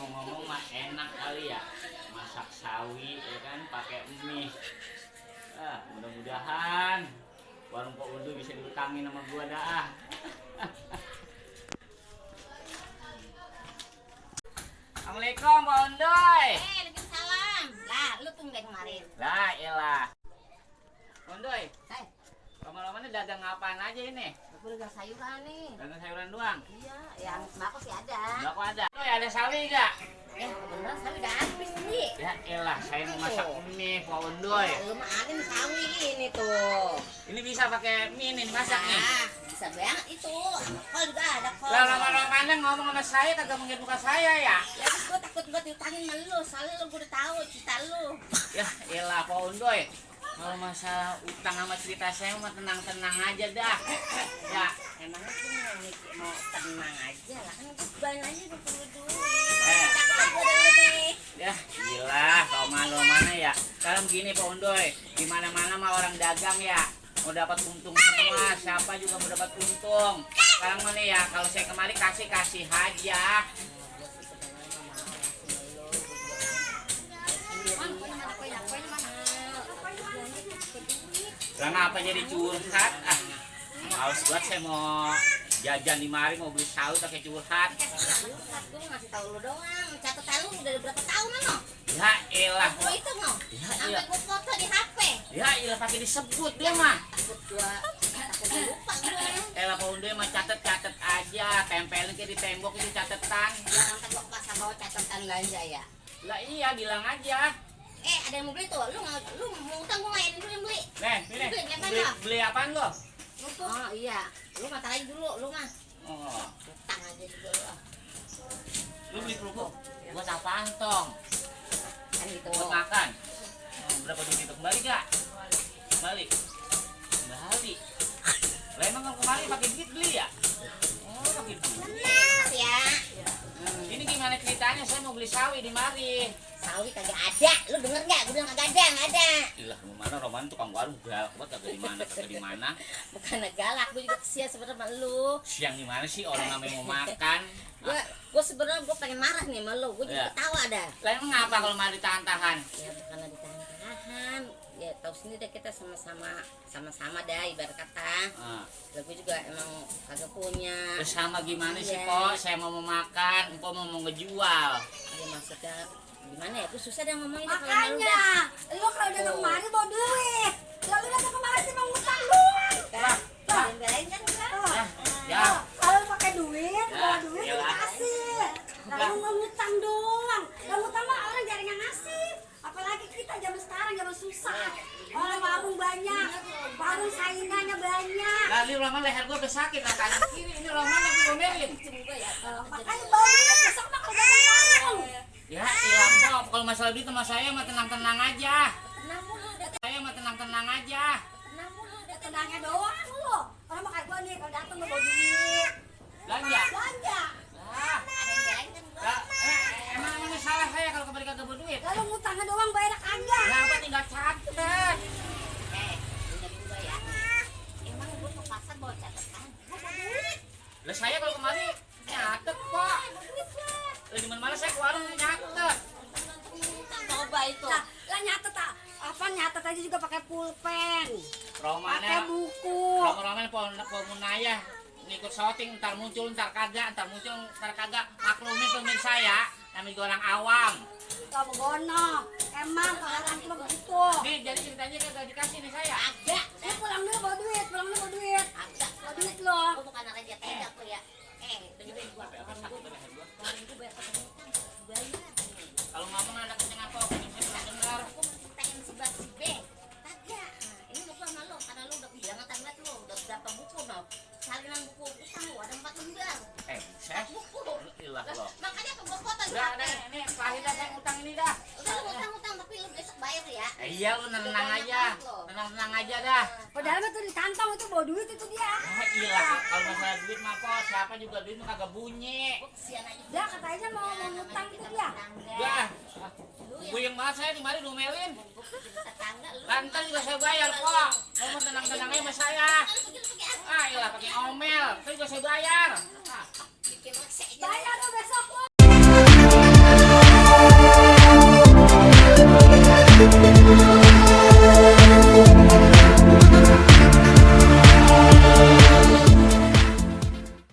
ngomong-ngomong mah enak kali ya masak sawi ya kan pakai mie. Mudah-mudahan warung Pak Udu bisa diutangin sama gua dah. Assalamualaikum Pak Undoy. Waalaikumsalam. Lah, lu tumben kemarin. Lah elah. Undoy, Hai, lama-lama nih dagang apaan aja ini? aku dagang sayuran nih. Dagang sayuran doang? Iya, yang sembako sih ada. Sembako ada. Undoy ada sawi gak? Beneran sawi udah habis nih. Ya elah, saya mau masak mie Pak Undoy. Lu mah ada nih sawi ini tuh. Ini bisa pakai mie nih dimasak nih. Bisa banget itu. Kol juga ada kol. Lah lama-lama ngomong sama saya kagak mungkin muka saya ya. Ya terus gue takut buat diutangin sama lu. Soalnya lu gue udah tahu cerita lu. Ya elah Pak Undoy. Kalau masalah utang sama cerita saya mah tenang-tenang aja dah. Ya, Emangnya tuh mau tenang aja lah. Kan gue bayar aja gue perlu duit. Eh. Cakep gue ada lebih. ya gila kalau malu mana ya. Sekarang gini Pak Undoy, di mana-mana mah orang dagang ya. Mau dapat untung semua, siapa juga mau dapat untung. Sekarang mana ya, kalau saya kemari kasih aja. Lah ngapa jadi curhat? Males banget saya mau jajan di mari mau beli sawi pakai curhat. Gue ngasih tahu lu doang. Catat lu udah berapa tahun no? Ya elah. Gue itu no. Ya Sampai elah. gue foto di HP. Ya elah pakai disebut dia mah. Takut lupa gue. Elah Pak Undoy mah catet aja, tempelin ke di tembok itu catetan. Jangan takut pas bawa catatan belanja ya. Lah iya bilang aja. Ada yang mau beli tuh. Lu mau utang gue ngajarin dulu yang beli. Nih, beli apaan lo? Oh iya. Lu matar aja dulu lu mah. Oh, Utang aja juga lu. lu beli kerupuk. Buat apaan tong? Kan gitu. Buat makan. Berapa duit itu kembali gak? Kembali. Lah emang kalau kembali pakai duit beli ya? Oh, pakai duit. Benar ya. Ini gimana ceritanya? Saya mau beli sawi di mari. Sawi kagak ada. Lu denger nggak? Gue bilang kagak ada. Ilah, mana Roman tukang warung galak banget kagak di mana. Bukan galak, gue juga kesian sebenarnya sama lu. Siang di mana sih orang namanya mau makan? Gue sebenarnya gue pengen marah nih sama lu. Gue juga Ya. ketawa dah. Lah emang ngapa kalau mau ditahan-tahan? Ya bukan ditahan-tahan. Ya tahu sendiri deh kita sama-sama dah ibarat kata. Lah gue juga emang kagak punya. Terus sama gimana sih Iya. Pok? Saya mau makan, Empok mau ngejual. Ya maksudnya gimana ya? Gue susah dah ngomongnya kalau Makanya, lu kalau datang kemari bawa duit. Kalau lu datang kemari cuma ngutang doang. belain kan enggak? Ya. Kalau pakai duit, bawa duit Ya. lu kasih. Kalau nggak ngutang doang, yang ngutang mah orang jarang yang ngasih. Apalagi kita zaman sekarang zaman susah. Orang warung banyak, warung saingannya banyak. Lalu lama leher gue sakit lah kanan kiri. Ini Roman yang ngomelin. Makanya bawa duit besok mah kalau datang warung. Ya, hilang Pok. Kalau masalah duit sama saya mah tenang-tenang aja. Tenang mulu, Saya mah tenang-tenang aja. tenang mulu. Tenangnya doang lu. Orang mah kayak gua nih kalau datang bawa duit. Belanja. Belanja. Lah, Ada yang belain kan enggak? emang salah saya kalau kembali kagak bawa duit. Kalau ngutangnya doang bayar kagak. Kenapa tinggal catet? Ingat juga ya. Emang gue ke pasar bawa catatan. Gue bawa duit. Lah saya kalau kemari nyatet Pak. Lah di mana-mana saya ke warung nyatet. Coba itu. Lah nyatet apa nyatet aja juga pakai pulpen. Pakai Romannya buku. Roman pemunaya ngikut shooting, ntar muncul, ntar kagak, maklumin pemirsa ya, namanya juga orang awam. Kamu gono. Emang orang cuma begitu. Nih jadi ceritanya kagak dikasih nih saya. Agak. Lu pulang dulu bawa duit, pulang dulu bawa duit. Agak. Bawa duit lo. Gue bukan anak dia tega aku ya. Dengerin gua. Kemarin gue bayar pakai utang. Bayar. Kalau ngomong anak kenceng apa? Saya belum dengar. Aku mau pengen si B. Kagak. Ini mau sama lo karena lo udah bilang banget lo udah berapa buku no. Salinan buku utang lo ada 4 lembar. Saya Buku. ilah lo. Makanya aku gue foto di Udah, HP. ini pahitnya saya utang ini dah. Udah lu utang tapi lu besok bayar ya. Iya lu tenang aja, tenang aja dah. Padahal mah tuh di kantong itu bawa duit itu dia. Ilah kalau masalah duit mah Pok, siapa juga duit mah kagak bunyi. Kesian aja. Dia katanya mau ngutang itu dia. Dah, gue yang banget saya di mari domelin. Tetangga lu. Lantar juga saya bayar Pok. Kamu tenang-tenang aja sama saya. Pergi. Ilah pakai omel, itu juga saya bayar. Bikin resek aja. Bayar lo besok lo.